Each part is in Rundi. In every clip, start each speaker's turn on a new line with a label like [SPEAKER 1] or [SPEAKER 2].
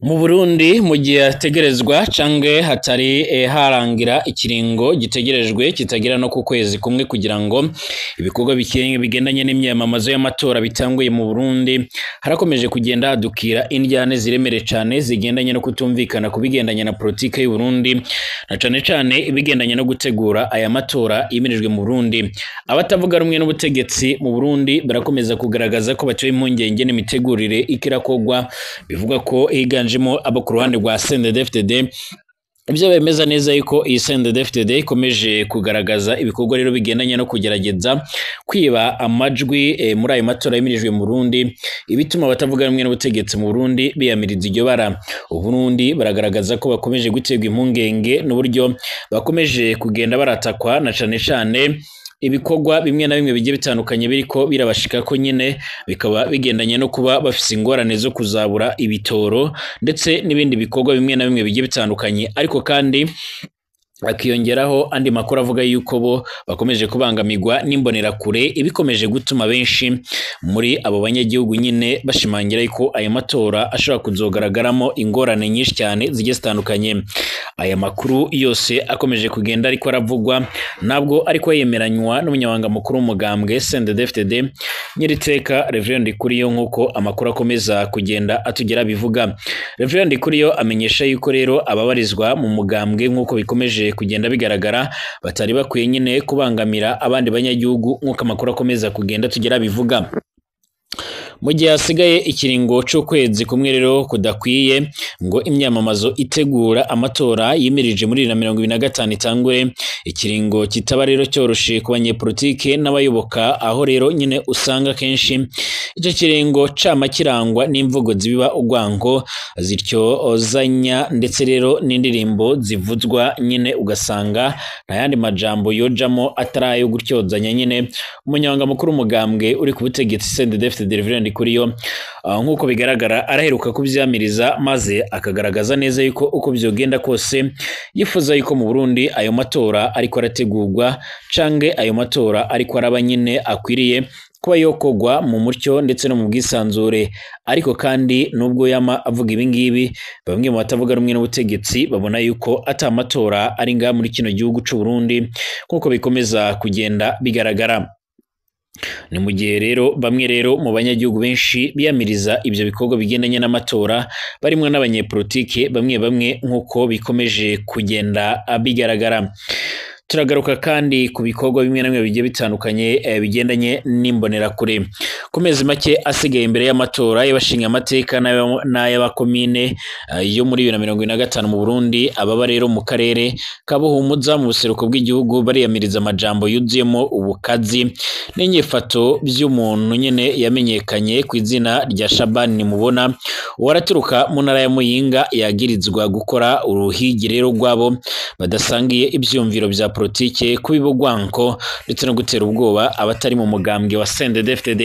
[SPEAKER 1] Mu Burundi, mu gihe hategerezwa canke hatari harangira ikiringo gitegerejwe kitagera no ku kwezi kumwe kugira ngo ibikorwa bigendanye n'imyamamazo y'amatora bitanguye mu Burundi, harakomeje kugenda hadukira indyane ziremereye cane zigendanye no kutumvikana ku bigendanye na politike y'u Burundi, na cane cane ibigendanye no gutegura aya matora yimirijwe mu Burundi. Abatavuga rumwe n'ubutegetsi mu Burundi barakomeza kugaragaza ko batewe impungenge n'imitegurire ikirakorwa, bivugwa ko higanjemo abo ku ruhande rwa CNDD-FDD. Ibyo bemeza neza yuko iyi CNDD-FDD ikomeje kugaragaza ibikorwa rero bigendanye no kugerageza kwiba amajwi muri ayo matora yimirijwe mu Burundi, ibituma abatavuga rumwe n'ubutegetsi mu Burundi biyamiriza iryo bara. Uburundi baragaragaza ko bakomeje guterwa impungenge n'uburyo bakomeje kugenda baratakwa, na cane cane ibikorwa bimwe na bimwe bigiye bitandukanye biriko birabashika ko nyine bikaba bigendanye no kuba bafise ingorane zo kuzabura ibitoro ndetse n'ibindi bikorwa bimwe na bimwe bigiye bitandukanye. Ariko kandi akiyongeraho andi makuru avuga yuko bo bakomeje kubangamirwa n'imbonerakure, ibikomeje gutuma benshi muri abo banyagihugu nyine bashimangira yuko aya matora ashobora kuzogaragaramo ingorane nyinshi cyane zigiye zitandukanye. Aya makuru yose akomeje kugenda ariko aravugwa, ntabwo ariko yemeranywa n'umunyamabanga mukuru w'umugambwe CNDD-FDD Nyiriteka Reverend Ndikuriyo, nk'uko amakuru akomeza kugenda atugera bivuga. Reverend Ndikuriyo amenyesha yuko rero ababarizwa mu mugambwe, nk'uko bikomeje kugenda bigaragara, batari bakwiye nyine kubangamira abandi banyagihugu, nk'uko amakuru akomeza kugenda tugera bivuga. Mu gihe hasigaye ikiringo c'ukwezi kumwe rero kudakwiye ngo imyamamazo itegura amatora yimirije muri 2025 itangure, ikiringo kitaba rero cyoroshe ku banyepolitike n'abayoboka, aho rero nyine usanga kenshi ico kiringo cama kirangwa n'imvugo zibiba urwango zityozanya, ndetse rero n'indirimbo zivuzwa nyine ugasanga nta yandi majambo yojamo atari ayo gutyozanya nyine. Umunyamabanga mukuru w'umugambwe uri ku butegetsi CNDD-FDD Reverend Ndikuriyo, nk'uko bigaragara, araheruka kuvyamiriza, maze akagaragaza neza yuko uko vyogenda kose yifuza yuko mu Burundi ayo matora ariko arategurwa canke ayo matora ariko araba nyine akwiriye kuba yokogwa mu mucyo ndetse no mu bwisanzure. Ariko kandi nubwo yama avuga ibingibi, bamwe mu batavuga rumwe n'ubutegetsi babona yuko ata matora ari ngaha muri kino gihugu c'u Burundi, nk'uko bikomeza kugenda bigaragara. Ni mu gihe rero bamwe rero mu banyagihugu benshi biyamiriza ibyo bikorwa bigendanye n'amatora, barimwo n'abanyepolitike bamwe bamwe, nk'uko bikomeje kugenda bigaragara. Turagaruka kandi ku bikorwa bimwe na bimwe bigiye bitandukanye bigendanye n'imbonerakure. Ku mezi make asigaye imbere y'amatora y'abashinga amateka n'ay'abakomine yo muri 2025 mu Burundi, ababa rero mu karere ka Buhumuza mu buseruko bw'igihugu bariyamiriza amajambo yuzuyemo ubukazi n'inyifato by'umuntu nyene yamenyekanye ku izina rya Shabani Nimubona, uwaraturuka mu ntara ya Muyinga, yagirizwa gukora uruhigi rero rwabo badasangiye ivyumviro vya politike, kubiba urwanko ndetse no gutera ubwoba abatari mu mugambwe wa CNDD-FDD.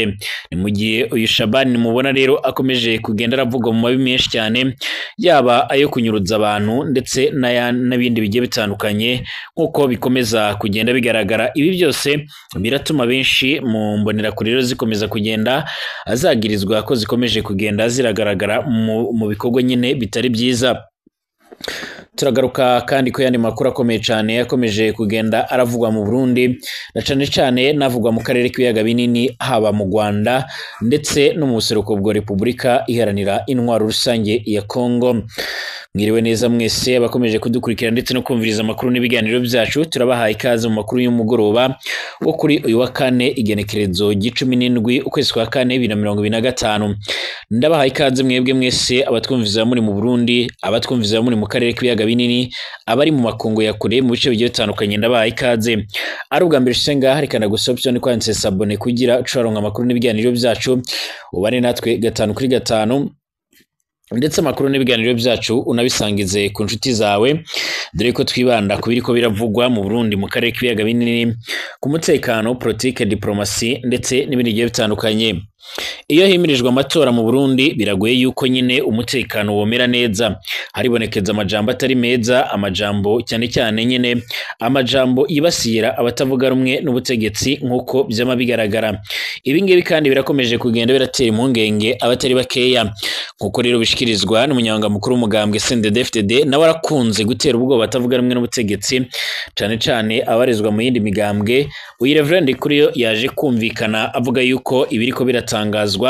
[SPEAKER 1] Ni mu gihe uyu Shabani Nimubona rero akomeje kugenda aravugwa mu mabi menshi cyane, yaba ayo kunyuruza abantu ndetse n'ibindi bigiye bitandukanye, nk'uko bikomeza kugenda bigaragara. Ibi byose biratuma benshi mu mbonerakure rero zikomeza kugenda azagirizwa ko zikomeje kugenda ziragaragara mu bikorwa nyine bitari byiza. Turagaruka kandi ku yandi makuru akomeye cyane yakomeje kugenda aravugwa mu Burundi, na cane cane navugwa mu karere k'ibiyaga binini, haba mu Rwanda ndetse no mu buseruko bwa Repubulika Iharanira Intwaro Rusange ya Kongo. Mwiriwe neza mwese abakomeje kudukurikira ndetse no kumviriza amakuru n'ibiganiro byacu, turabahaye ikaze mu makuru y'umugoroba wo kuri uyu wa kane, igenekerezo 17 ukwezi kwa kane 2025. Ndabahaye ikaze mwebwe mwese abatwumviza muri mu Burundi, abatwumviza muri mu karere k'ibiyaga binini, abari mu makungu ya kure mu bice bigiye bitandukanye, ndabahaye ikaze. Ari ubwa mbere ushitse ngaha, reka ndagusaba option kwanditse s'abonner kugira ucaronka amakuru n'ibiganiro byacu, ubane natwe gatanu kuri gatanu, ndetse amakuru n'ibiganiro byacu unabisangize ku nshuti zawe, dore ko twibanda ku biriko biravugwa mu Burundi, mu karere k'ibiyaga binini, ku mutekano, politike, diplomasi ndetse n'ibindi bigiye bitandukanye. Iyo himirijwe amatora mu Burundi biragoye yuko nyine umutekano womera neza. Haribonekeza amajambo atari meza, amajambo cyane cyane nyine amajambo yibasira abatavuga rumwe n'ubutegetsi nk'uko vyama bigaragara. Ibi ngibi kandi birakomeje kugenda biratera impungenge abatari bakeya, nk'uko rero bishikirizwa n'umunyamabanga mukuru w'umugambwe CNDD-FDD, nawe arakunze gutera ubwoba abatavuga rumwe n'ubutegetsi, cane cane abarizwa mu yindi migambwe. Uyu Reverend Ndikuriyo yaje kumvikana avuga yuko ibiriko biratangazwa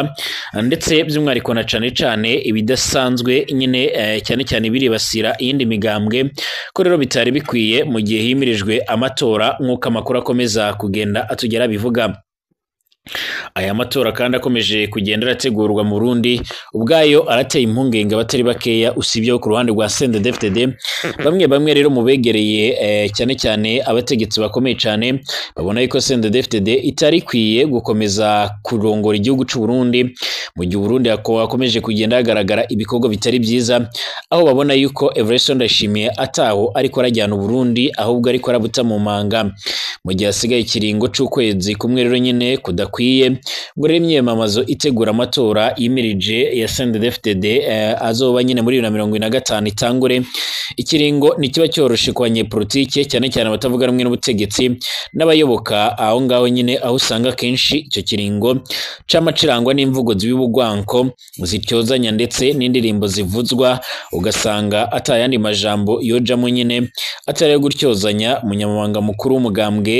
[SPEAKER 1] ndetse by'umwihariko na cane cane ibidasanzwe nyine, cyane cyane biribasira iyindi migambwe, ko rero bitari bikwiye mu gihe himirijwe amatora nk'uko amakuru akomeza kugenda atugera bivuga. Aya matora kandi akomeje kugenda arategurwa mu Burundi ubwayo arateye impungenge abatari bakeya, usibye ku ruhande rwa CNDD-FDD. Bamwe bamwe rero mu begereye cyane cyane abategetsi bakomeye cyane babona yuko CNDD-FDD itari ikwiye gukomeza kurongora igihugu c'u Burundi mu gihe Burundi hakomeje kugenda hagaragara ibikorwa bitari byiza, aho babona yuko Evariste Ndayishimiye ataho ariko arajyana Burundi ahubwo ariko arabuta mu manga. Mu gihe hasigaye ikiringo c'ukwezi kumwe rero nyine kudakwiye ngo rero imyiyamamazo itegura amatora yimirije ya CNDD-FDD azoba nyine muri 2025 itangure. Ikiringo ntikiba cyoroshe ku banyepolitike cyane cyane abatavuga rumwe n'ubutegetsi n'abayoboka aho ngaho nyine, aho usanga kenshi icyo kiringo cama cirangwa n'imvugo z'ibibugwanko zityozanya ndetse n'indirimbo zivuzwa, ugasanga atayandi majambo yojamo nyine atari ayo gutyozanya. Umunyamabanga mukuru w'umugambwe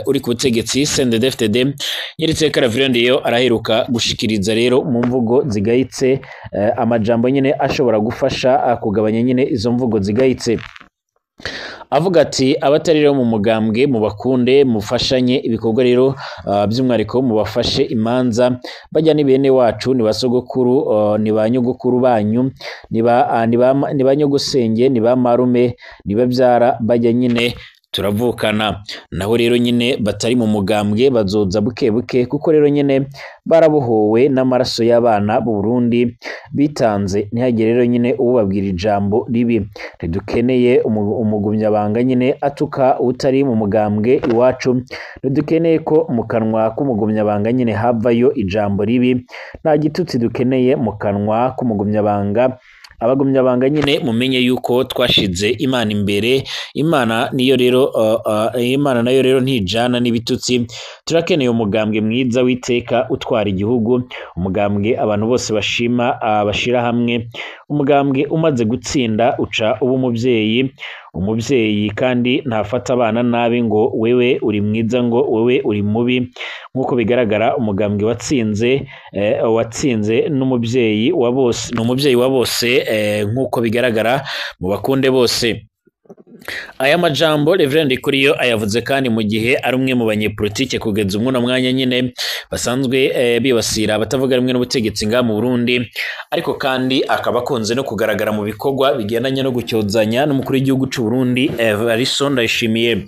[SPEAKER 1] uri ku butegetsi CNDD-FDD Nyiriteka Reverend yo araheruka gushikiriza rero mu mvugo zigayitse amajambo nyine ashobora gufasha kugabanya nyine izo mvugo zigayitse. Avuga ati abatari rero mu mugambwe mubakunde mufashanye ibikorwa rero by'umwihariko mubafashe imanza bajya ni bene wacu, ni basogokuru, ni ba nyogokuru banyu, ni ba nyogosenge, ni ba marume, ni babyara bajya nyine turavukana. Naho rero nyine batari mu mugambwe bazoza buke buke, kuko rero nyine barabohowe n'amaraso y'abana b'u Burundi bitanze. Ntihagire rero nyine ubabwira ijambo ribi. Ntidukeneye umugumyabanga nyine atuka utari mu mugambwe iwacu. Ntidukeneye ko mu kanwa k'umugumyabanga nyine havayo ijambo ribi. Nta gitutsi dukeneye mu kanwa k'umugumyabanga. Abagumyabanga nyine mumenye yuko twashize Imana imbere. Imana niyo rero Imana nayo rero ntijana n'ibitutsi. Turakeneye umugambwe mwiza witeka utwara igihugu, umugambwe abantu bose bashima, bashira hamwe, umugambwe umaze gutsinda uca uba umuvyeyi. Umuvyeyi kandi ntafata abana nabi ngo wewe uri mwiza ngo wewe uri mubi. Nk'uko bigaragara umugambwe watsinze watsinze n'umuvyeyi wa bose, n'umuvyeyi wa bose, nk'uko bigaragara mu bakunde bose. Aya majambo Reverend Ndikuriyo ayavuze kandi mu gihe ari umwe mu banyepolitike kugeza umwe mwanya nyine basanzwe bibasira abatavuga rumwe n'ubutegetsi nga mu Burundi, ariko kandi akaba akunze no kugaragara mu bikorwa bigendanye no gucyozanya n'umukuru w'igihugu c'u Burundi Evariste Ndayishimiye.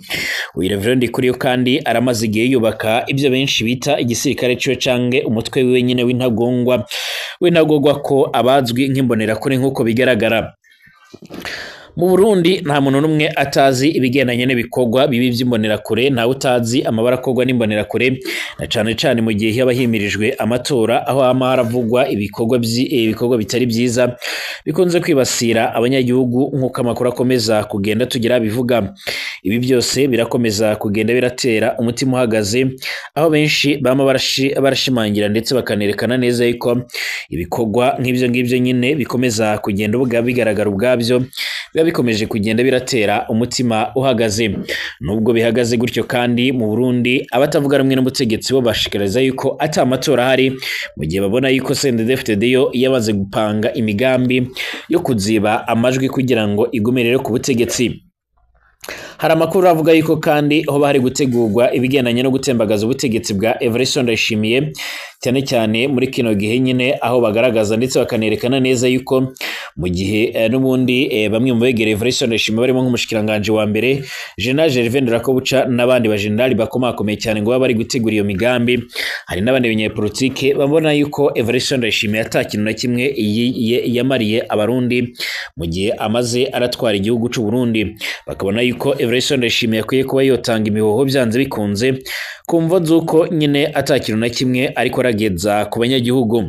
[SPEAKER 1] Uyu Reverend Ndikuriyo kandi aramaze igihe yubaka ibyo benshi bita igisirikare ciwe canke umutwe wiwe nyine w'intagongwa ko abazwi nk'imbonerakure nk'uko bigaragara. Mu Burundi nta muntu n'umwe atazi ibigendanye n'ibikorwa bibi by'imbonerakure, ntawe utazi amabara akorwa n'imbonerakure, na cane cane mu gihe yaba himirijwe amatora, aho hama haravugwa ibikorwa bitari byiza bikunze kwibasira abanyagihugu nk'uko amakuru akomeza kugenda tugira bivuga. Ibi byose birakomeza kugenda biratera umutima uhagaze, aho benshi bama barashimangira ndetse bakanerekana neza yuko ibikorwa nk'ibyo ngibyo nyine bikomeza kugenda bigaragara ubwabyo, biba bikomeje kugenda biratera umutima uhagaze. Nubwo bihagaze gutyo kandi mu Burundi abatavuga rumwe n'ubutegetsi bo bashikiriza yuko ata amatora ahari, mu gihe babona yuko CNDD-FDD yo yamaze gupanga imigambi yo kuziba amajwi kugira ngo igume rero ku butegetsi. Hari amakuru avuga yuko kandi hoba hari gutegurwa ibigendanye no gutembagaza ubutegetsi bwa Evariste Ndayishimiye, cyane cyane muri kino gihe nyine aho bagaragaza ndetse bakanerekana neza yuko mu gihe n'ubundi bamwe mu begereye Evariste Ndayishimiye barimo nk'umushikiranganje wa mbere General Gervais Ndirakobuca n'abandi bajenerali bakomakomeye cyane ngo baba bari gutegura iyo migambi. Hari n'abandi banyepolitike babona yuko Evariste Ndayishimiye ata kintu na kimwe yamariye abarundi mu gihe amaze aratwara igihugu c'u Burundi. Bakabona yuko Evariste Ndayishimiye akwiye kuba yotanga imihoho byanze bikunze, kumvo z'uko nyine atakintu na kimwe ariko arageza ku banyagihugu.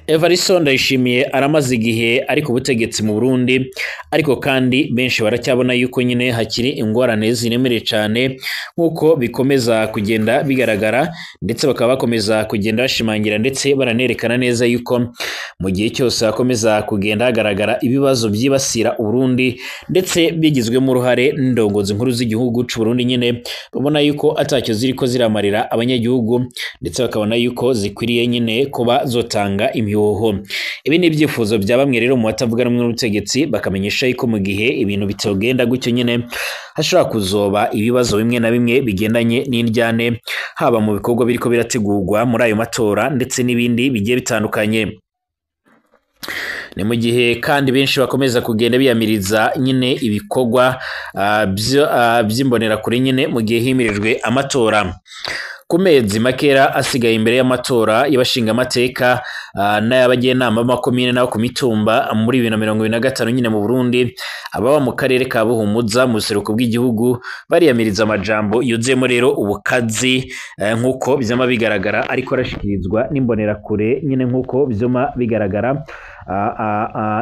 [SPEAKER 1] Evariste Ndayishimiye aramaze igihe ari ku butegetsi mu Burundi, ariko kandi benshi baracyabona yuko nyine hakiri ingorane ziremereye cane nk'uko bikomeza kugenda bigaragara, ndetse bakaba bakomeza kugenda bashimangira ndetse baranerekana neza yuko mu gihe cyose hakomeza kugenda hagaragara ibibazo byibasira Uburundi ndetse bigizwemo uruhare n'indongozi nkuru z'igihugu c'u Burundi nyine babona yuko atacyo ziriko ziramarira abanyagihugu, ndetse bakabona yuko zikwiriye nyine kuba zotanga imihoho. Ibi ni ibyifuzo bya bamwe rero mu batavuga rumwe n'ubutegetsi, bakamenyesha yuko mu gihe ibintu bitogenda gutyo nyine hashobora kuzoba ibibazo bimwe na bimwe bigendanye n'indyane, haba mu bikorwa biriko birategurwa muri ayo matora ndetse n'ibindi bigiye bitandukanye. Ni mu gihe kandi benshi bakomeza kugenda biyamiriza nyine ibikorwa by'imbonerakure nyine mu gihe himirijwe amatora. Ku mezi makera asigaye imbere y'amatora y'abashingamateka n'ay'abajyanama b'amakomine n'abo ku mitumba muri 2025 nyine mu Burundi, ababa mu karere ka Buhumuza mu buseruko bw'igihugu bariyamiriza amajambo yuzuyemo rero ubukazi nk'uko vyama bigaragara ariko arashikirizwa n'imbonerakure nyine nk'uko vyama bigaragara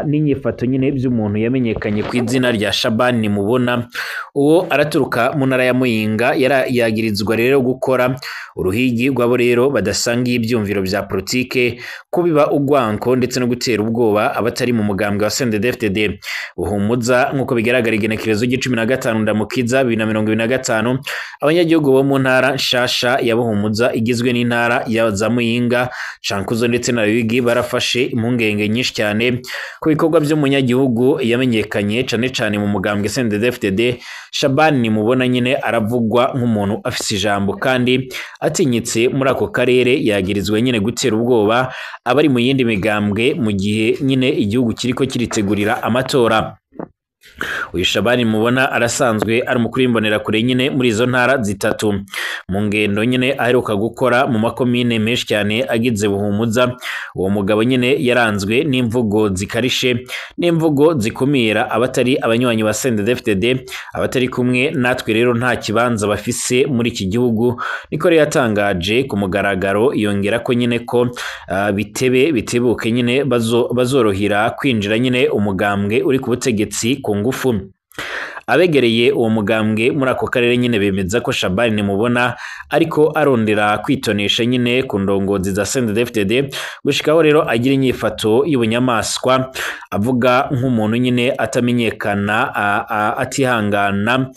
[SPEAKER 1] n'inyifato nyine by'umuntu yamenyekanye ku izina rya Shabani Mubona. Uwo araturuka mu ntara ya Muyinga, yagirizwa rero gukora uruhigi rw'abo rero badasangiye ibyumviro bya politike, kubiba ugwanko ndetse no gutera ubwoba abatari mu mugambwe wa CNDD-FDD. Buhumuza nk'uko bigaragara igenekerezo ry'icumi na gatanu Ndamukiza 2025, abanyagihugu bo mu ntara nshasha ya Buhumuza igizwe n'intara ya za Muyinga, Cankuzo ndetse na Ruyigi barafashe impungenge nyinshi cyane ku bikorwa by'umunyagihugu yamenyekanye cane cane mu mugambwe CNDD-FDD. Shabani Mubona nyine aravugwa nk'umuntu afise ijambo kandi atinyitse muri ako karere, yagirizwa nyine gutera ubwoba abari mu yindi migambwe mu gihe nyine igihugu kiriko kiritegurira amatora. Uyu Shabani Mubona arasanzwe ari umukuru w'imbonerakure nyine muri izo ntara zitatu. Mu ngendo nyine aheruka gukora mu makomine menshi cyane agize Buhumuza, uwo mugabo nyine yaranzwe n'imvugo zikarishe n'imvugo zikumira abatari abanywanyi ba CNDD-FDD. "Abatari kumwe natwe rero nta kibanza bafise muri iki gihugu," niko rero yatangaje ku mugaragaro, yongera ko nyine ko bitebe bitebuke nyine bazorohira kwinjira nyine umugambwe uri ku butegetsi ku ngufu. Abegereye uwo mugambwe muri ako karere nyine bemeza ko Shabani Mubona ariko arondera kwitonesha nyine ku ndongozi za CNDD-FDD, gushikaho rero agira inyifato y'ubunyamaswa, avuga nk'umuntu nyine atamenyekana, atihangana,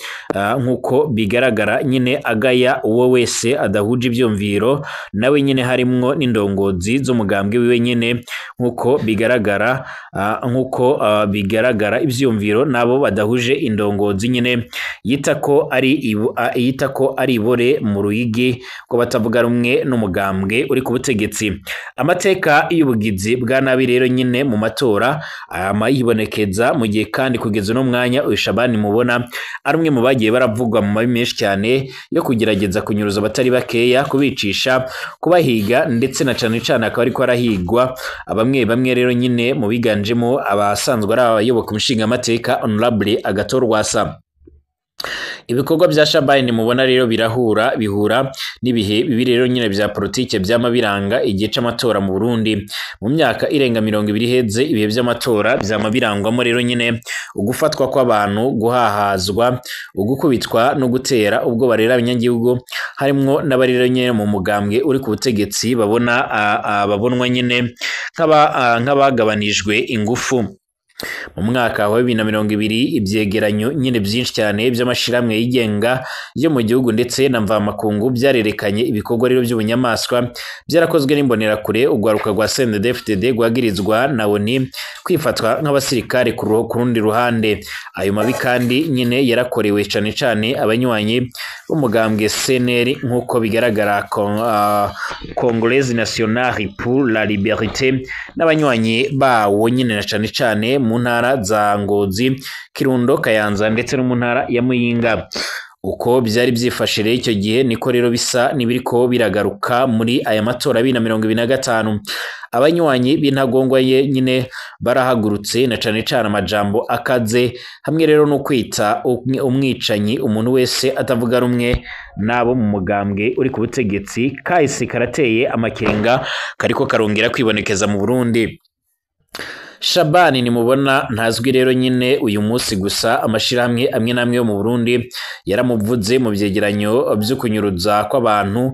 [SPEAKER 1] nk'uko bigaragara nyine agaya uwo wese adahuje ivyumviro nawe nyine, harimwo n'indongozi z'umugambwe wiwe nyine, nk'uko bigaragara ivyumviro nabo badahuje indongozi nyine yita ko ari ibore mu Ruyigi ko batavuga rumwe n'umugambwe uri ku butegetsi. Amateka y'ubugizi bwa nabi rero nyine mu matora ama yibonekeza, mu gihe kandi kugeza uno mwanya uyu Shabani Mubona ari umwe mu bagiye baravugwa mu mabi menshi cyane yo kugerageza kunyuruza abatari bakeya, kubicisha, kubahiga, ndetse na cane cane akaba ariko arahigwa bamwe bamwe rero nyine mu biganjemo abasanzwe ari abayoboka umushingamateka Honorable Agathon Rwasa. Ibikorwa bya Shabani Mubona rero birahura bihura n'ibihe bibi rero nyine bya politike byama biranga igihe c'amatora mu Burundi. Mu myaka irenga 20 iheze, ibihe by'amatora byama birangwamo rero nyine ugufatwa kw'abantu, guhahazwa, ugukubitwa no gutera ubwoba rero abanyagihugu, harimwo n'abari rero nyine mu mugambwe uri ku butegetsi babona babonwa nyine nk'abagabanijwe ingufu. Mu mwaka wa 2020, ivyegeranyo nyine vyinshi cyane by'amashirahamwe yigenga yo mu gihugu ndetse na mvamakungu byarerekanye ibikorwa rero by'ubunyamaswa byarakozwe n'imbonerakure, urwaruka rwa CNDD-FDD rwagirizwa na ONU kwifatwa nk'abasirikare. Ku rundi ruhande, ayo mabi kandi nyine yarakorewe cane cane abanywanyi b'umugambwe CNL, nk'uko bigaragara Congrès National pour la Liberté, n'abanywanyi bawo nyine na cane cane mu ntara za Ngozi, Kirundo, Kayanza ndetse no mu ntara ya Muyinga. Uko byari byifashe rero icyo gihe niko rero bisa n'ibiriko biragaruka muri aya matora 2025. Abanywanyi b'intagongwa ye nyine barahagurutse, na cane cane amajambo akaze hamwe rero no kwita umwicanyi umuntu wese atavuga rumwe nabo mu mugambwe uri ku butegetsi. Kahise karateye amakenga kariko karongera kwibonekeza mu Burundi. Shabani nimubona ntazwi rero nyine uyu munsi gusa, amashirahamwe amwe n'amwe yo mu Burundi yaramuvuze mu vyegeranyo vyo kunyuruza kw'abantu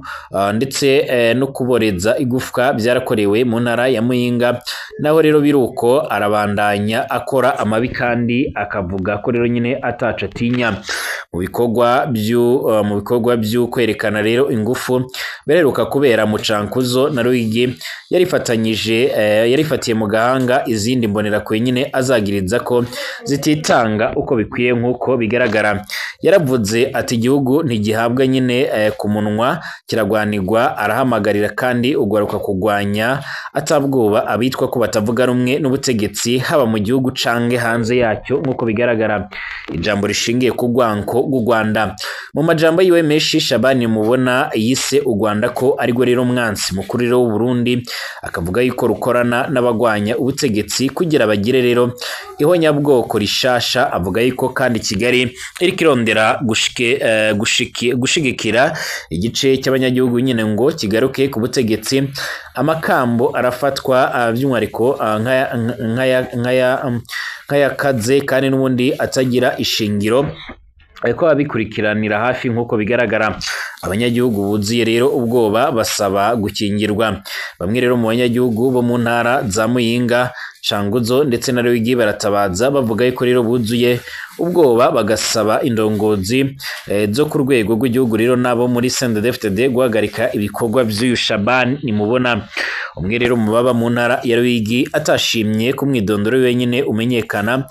[SPEAKER 1] ndetse no kuboreza igufwa byarakorewe mu ntara ya Muyinga. Naho rero biruko arabandanya akora amabi kandi akavuga ko rero nyine ataca atinya. Mu bikorwa byo kwerekana rero ingufu bereruka kubera mu Cankuzo na Ruyigi, yarifatanyije yarifatiye mu gahanga izindi mbonera kwe nyine azagiriza ko zititanga uko bikwiye. Nk'uko bigaragara yaravuze ati igihugu ntigihabwa nyine ku munwa, kiragwanirwa. Arahamagarira kandi ugwaruka kugwanya atabwoba abitwa ko batavuga rumwe n'ubutegetsi, haba mu gihugu canke hanze yacyo. Nk'uko bigaragara ijambo rishingiye ku rwanko rw'u Rwanda. Mu majambo yiwe menshi, Shabani mubona yise u Rwanda ko arirwo rero mwansi mukuru rero w'u Burundi, akavuga yuko rukorana n'abagwanya ubutegetsi kugira bagire rero ihonyabwoko rishasha. Avuga yuko kandi Kigali iriko irondera gushigikira igice cy'abanyagihugu nyine ngo kigaruke ku butegetsi. Amakambo arafatwa by'umwihariko nk'ayakaze kandi n'ubundi atagira ishingiro, ariko abikurikiranira hafi. Nk'uko bigaragara abanyagihugu buzuye rero ubwoba basaba gukingirwa. Bamwe rero mu banyagihugu bo mu ntara za Muyinga, Cankuzo ndetse na Ruyigi baratabaza bavuga yuko rero buzuye ubwoba, bagasaba indongozi zo ku rwego rw'igihugu rero nabo muri CNDD-FDD guhagarika ibikorwa by'uyu Shabani nimubona. Umwe rero mu baba mu ntara ya Ruyigi atashimye ku mwidondoro wenyine umenyekana,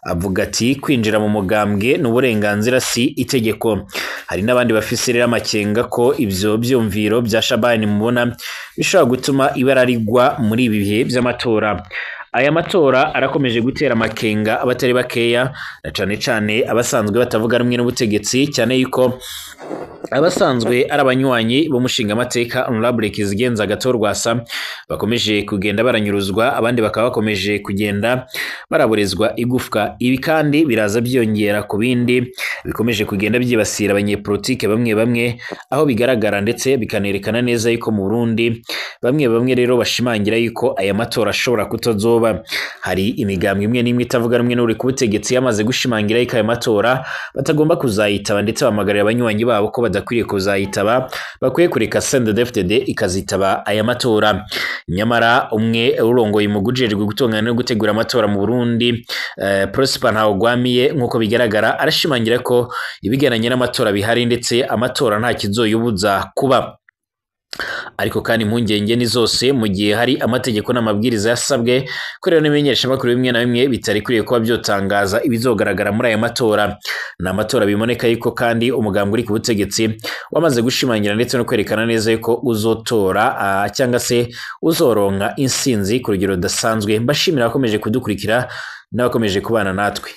[SPEAKER 1] avuga ati kwinjira mu mugambwe n'uburenganzira si itegeko. Hari n'abandi bafise rero amakenga ko ivyo vyumviro bya Shabani mubona bishobora gutuma ibara rigwa muri ibi bihe by'amatora. Aya matora arakomeje gutera amakenga abatari bakeya, na cane cane abasanzwe batavuga rumwe n'ubutegetsi, cyane yuko abasanzwe ari abanywanyi b'umushinga amateka Honorable Kizigenza Agathon bakomeje kugenda baranyuruzwa, abandi bakaba bakomeje kugenda baraborezwa igufwa. Ibi kandi biraza byiyongera ku bindi bikomeje kugenda byibasira abanyepolitike bamwe bamwe, aho bigaragara ndetse bikanerekana neza yuko mu Burundi bamwe bamwe rero bashimangira yuko aya matora ashobora kutazoba. Hari imigambwe imwe n'imwe itavuga rumwe n'uri ku butegetsi yamaze gushimangira yuko aya matora batagomba kuzayitaba, ndetse bamagarira abanywanyi babo ko badakwiriye kuzayitaba, bakwiye kureka CNDD-FDD ikazitaba aya matora. Nyamara umwe urongoye umugwi ujejwe gutunganya no gutegura amatora mu Burundi, Prosper Ntawugwamiye, nk'uko bigaragara arashimangira ko ibigendanye n'amatora bihari ndetse amatora nta kizoyubuza kuba. Ariko kandi impungenge ni zose mu gihe hari amategeko n'amabwiriza yasabwe ko rero n'imenyeshamakuru bimwe na bimwe bitari kwiriye kuba byotangaza ibizogaragara muri aya matora. Ni amatora biboneka yuko kandi umugambwe uri ku butegetsi wamaze gushimangira ndetse no kwerekana neza yuko uzotora cyangwa se uzoronka insinzi ku rugero rudasanzwe. Mbashimira abakomeje kudukurikira n'abakomeje kubana natwe.